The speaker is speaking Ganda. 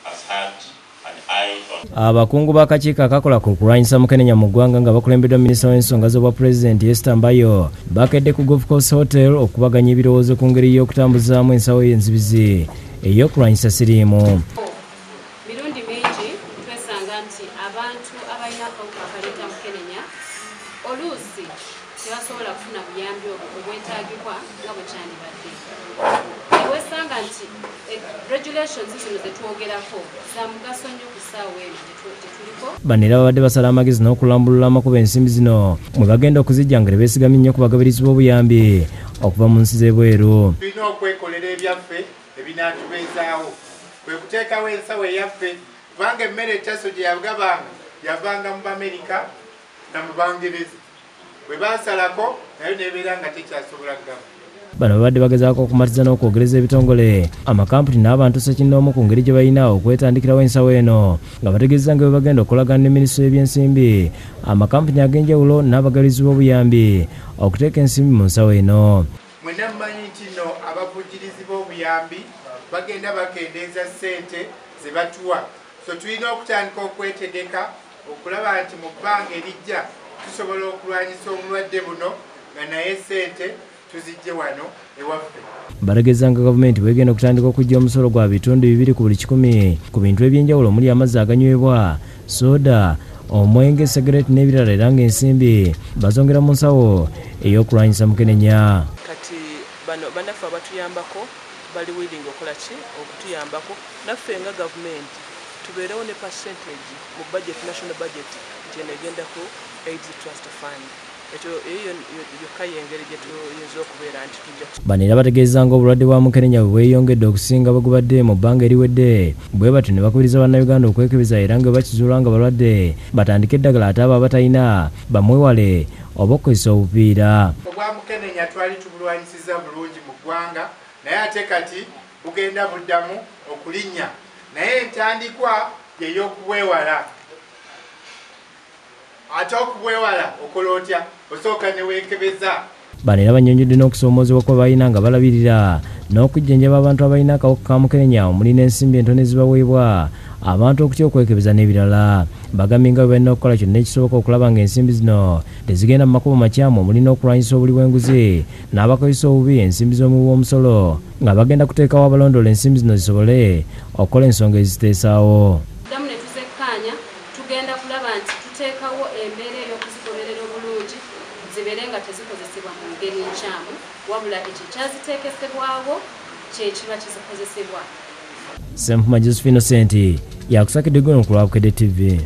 has had an eye on. Abakungu b'akakiiko akakola ku kulwanyisa mukenenya mu ggwanga nga bakulembeddwa minisita w'ensonga z'obwapulezidenti Esther Mbayo bakedde ku Golf Course Hotel okubaganya ebirowoozo ku ngeri y'okutambuzaamu ensawo y'enzibizi ey'okulwanyisa siriimu. Mirundi mingi twesanga nti abantu abalina akawuka akaleeta mukenenya oluusi tebasobola kufuna buyambi obwo obwetaagibwa nga bwe kyandibadde. Wesanga nti regulations zino zetwogerako za mugaso nnyo ku ssaawa eno gye tuliko. Bano era babadde basala amagezi n'okulambulula amakubo ensimbi zino mwe bagenda okuzijja nga tebeesigamye nnyo ku bagabirizi b'obuyambi okuva mu nsi z'ebweru. Tulina okwekolera ebyaffe ebinaatubeezaawo, kwe kuteekawo ensawo eyaffe, kubanga emmere etaso gye yagabanga yavanga mu Bamerika na mu Bangereza, bwe baasalako nayo nebeera nga tekyasobola kugaba. Bano babadde bagezaako okumatiza n'okwogereza ebitongole, amakampuni n'abantu ssekinnoomu ku ngeri gye balina okwetandikirawo ensawo eno, nga bategeeza nga bwe bagenda okukolagana ne minisitule y'ebyensimbi, amakampuni ag'enjawulo n'abagabirizi b'obuyambi okuteeka ensimbi mu nsawo eno. Mwenna mumanyi nti nno abavujjirizi b'obuyambi bagenda bakendeeza ssente ze batuwa, so tulina okutandika okwetegeka okulaba nti mu bbanga erijja tusobola okulwanyisa obulwadde buno nga naye ssente tuzijje wano ewaffe. Bategeeza nga gavumenti bwegenda okutandika okuggya omusolo gwa 2% ku bintu ebyenjawulo omuli amazzi aganywebwa, soda, omwenge, segereti n'ebirala, era ng'ensimbi bazongera mu nsawo ey'okulwanyisa mukenenya. Kati bano bannaffe abatuyambako bali willing okukola ki? Okutuyambako. Naffe nga gavumenti tubeerewo ne percentage mu budget, national budget, nti eno egenda ku AIDS Trust Fund. Ekyo eyo yokka yengeri gye tuyinza okubeera nti tujja. Bano era bategeeza nga obulwadde bwa mukenenya bwe bweyongedde okusinga bwe gubadde mu bbanga eriwedde, bwe batyo ne bakubiriza Bannayuganda okwekebeza, era nga bwe bakizuula nga balwadde batandike eddagala, ate abo abatalina bamwewale oba okukozesa obupiira. Obwa mukenenya twali tubulwanyisiza bulungi mu ggwanga, naye ate kati bugenda buddamu okulinnya, naye entandikwa yey'okubwewala. Ate okubwewala okola otya? Osooka ne weekebeza. Bano era bannyonnyodde n'okusoomoozebwa kwe balina nga balabirira n'okujjanjaba abantu abalina akawuka ka mukenenya, omuli n'ensimbi entono ezibaweebwa, abantu okutya okwekebeza n'ebirala. Bagambye nga bwe balina okukola kyonna ekisoboka okulaba ng'ensimbi zino tezigenda mu makubo makyamu, omuli n'okulwanyisa obuli bw'enguzi n'abakozesa obubi ensimbi z'omuwi w'omusolo, nga bagenda kuteekawo abalondoola ensimbi zino zisobole okukola ensonga eziteesaawo. Ddamu ne tuzekkaanya, tugenda kulaba nti tuteekawo embeera ey'okuzigoberera obulungi, zibeere nga tezikozesebwa mu ngeri nkyamu, wabula ekyo ekyaziteekesebwawo kyekiba kizikozesebwa. Sempuma Josephine Innocent yakusakidde guno ku lwa Bukedde TV.